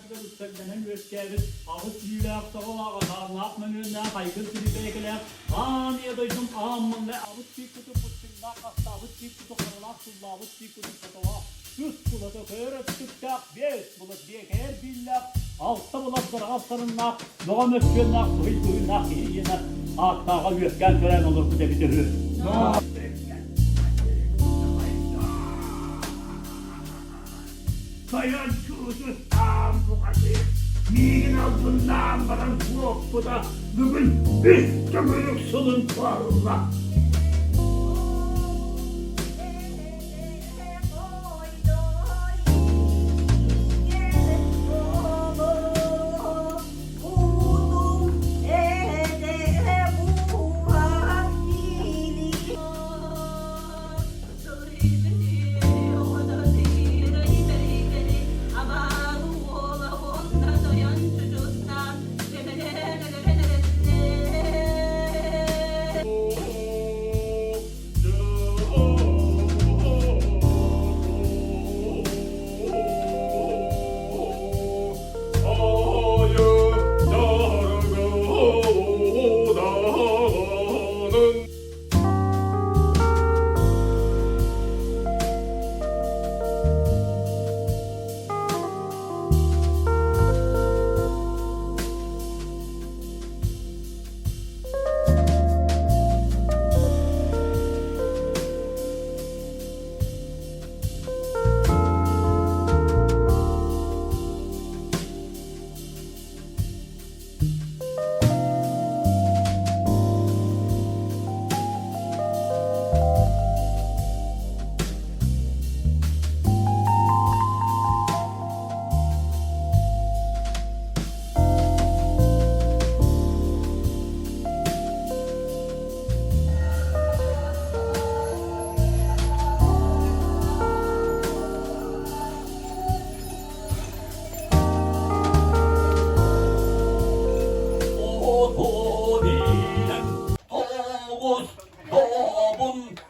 ардыгар үктэллэнэн үөскээбит аҕыс түүлээх тоҕолоох, атааннаах мөҥүөннээх айгыр сирибээкэлээх аан ийэ дойдум аан маҥнай абыт тиит кутук быччыҥнаах хастаабыт тиит кутук харалаах суллаабыт тиит кутук сотолоох үс булата көөр өттүктээх биэс булат биэкээр бииллээх алта булат дыраҕас сарыннаах бөҕө мөссүөннээх быһый быһыылаах киһи иэнэ ааттааҕа үөскээн төрөөн олорбут эбитэ үһү. Тойон чуутустаан бухатыыр миигин албыннаан баран куоппута бүгүн үс төгүрүк сылын туолла. Тоҕус, тобун.